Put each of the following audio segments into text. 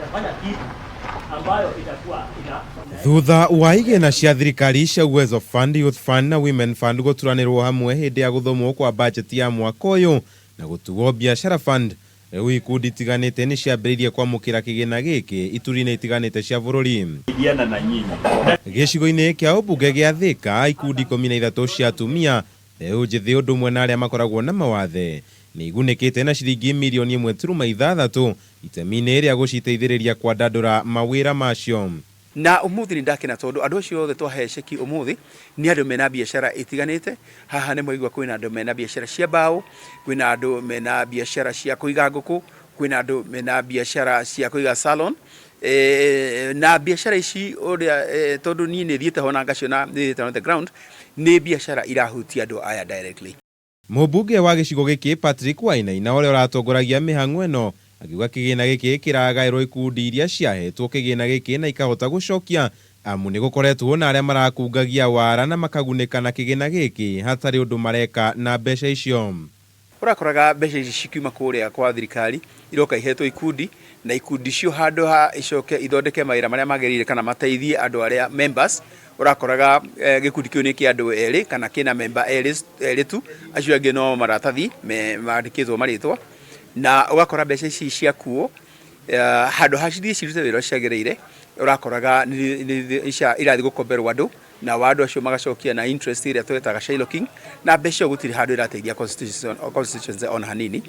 Itafanya kitu ambayo itakuwa ina Thutha wa igĩna cia thirikari cia Uwezo Fund, Youth Fund na Women Fund gũturanĩrwo hamwe hĩndĩ ya gũthomwo kwa bajeti ya mwaka ũyũ na gũtuo Biashara Fund, rĩu ikundi itiganĩte nĩ ciambĩrĩirie kwamũkĩra kĩgĩna gĩkĩ ituri-inĩ itiganĩte cia bũrũri. Saidiana na nyinyi. Gĩcigo-inĩ kĩa ũmbunge gĩa Thĩka, ikundi 13 cia atumia, mbeũ njĩthĩ ũndũ ũmwe na arĩa makoragwo na mawathe nĩ igunĩkĩte na ciringi mirioni 1.6 itemi-inĩ rĩa gũciteithĩrĩria kwandandũra mawĩra macio. Na umuthi nĩ ndakena tondũ andũ acio othe twahe ceki umuthi nĩ andũ mena biacara itiganĩte. Haha nĩ mwaigua kwĩna andũ mena biacara cia mbaũ, kwĩna andũ mena biacara cia kũiga ngũkũ, kwĩna andũ mena biacara cia kũiga salon. Na biacara ici ũrĩa tondũ niĩ nĩ thiĩte ho na ngaciona, nĩ thiĩte on the ground, nĩ biacara irahutia andũ aya directly. Mũmbunge wa gĩcigo gĩkĩ Patrick Wainaina, ũrĩa ũratongoragia mĩhang'o ĩno, akiuga kĩgĩna gĩkĩ kĩragaĩrwo ikundi iria ciahetwo kĩgĩna gĩkĩ na ikahota gũcokia, amu nĩ gũkoretwo na arĩa marakungagia wara na makagunĩka na kĩgĩna gĩkĩ hatarĩ ũndũ mareka na mbeca icio. Ũrakoraga mbeca ici cikiuma kũrĩa kwa thirikari iroka ihetwo ikundi, na ikundi icio handũ ha icoke ithondeke mawĩra marĩa magĩrĩire kana mateithie andũ arĩa members, ũrakoraga gĩkundi kĩu nĩ kĩa andũ erĩ kana kĩna member erĩ tu, acio angĩ no maratathi mandĩkĩtwo marĩtwa, na ũgakora mbeca ici ciakuo handũ ha cithiĩ cirute wĩra ũrĩa ciagĩrĩire, ũrakoraga irathiĩ gũkomberwo andũ, na andũ acio magacokia na interest ĩrĩa twetaga shylocking, na mbeca ĩyo gũtirĩ handũ ĩrateithia constituency ona hanini.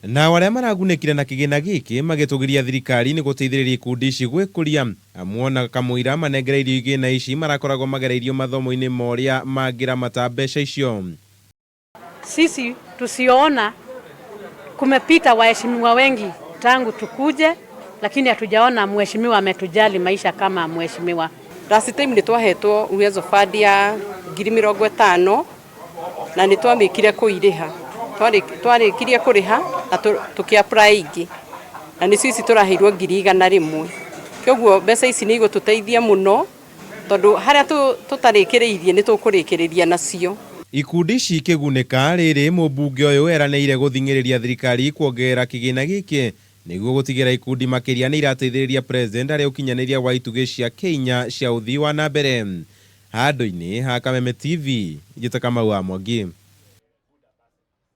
Nao arĩa maragunĩkire na kĩgĩna gĩkĩ magĩtũgĩria thirikari nĩ gũteithĩrĩria ikundi ici gwĩkũria, amu ona kamũira manengereirio igĩna ici marakoragwo magereirio mathomo-inĩ ma ũrĩa mangĩramata mbeca icio. Sisi tusioona kumepita waheshimiwa wengi tangu tukuje, lakini hatujaona mheshimiwa ametujali maisha kama mheshimiwa. Last time nĩ twahetwo Uwezo Fund ya 50,000 na nĩ twamĩkire kũirĩha. Twarĩkirie kũrĩha na tũkĩ apply ingĩ, na nĩcio ici tũraheirwo 100,000. Kwoguo mbeca ici nĩ igũtũteithia mũno tondũ harĩa tũtarĩkĩrĩirie nĩ tũkũrĩkĩrĩria nacio. Ikundi ici ikĩgunĩka rĩrĩ, mũmbunge ũyũ eranĩire gũthing'ĩrĩria thirikari kuongerera kĩgĩna gĩkĩ nĩguo gũtigĩra ikundi makĩria nĩ irateithĩrĩria president harĩ ũkinyanĩria wa itugĩ cia Kenya cia ũthii wa na mbere. Handũ-inĩ ha Kameme TV, njĩta Kamau wa Mwangi.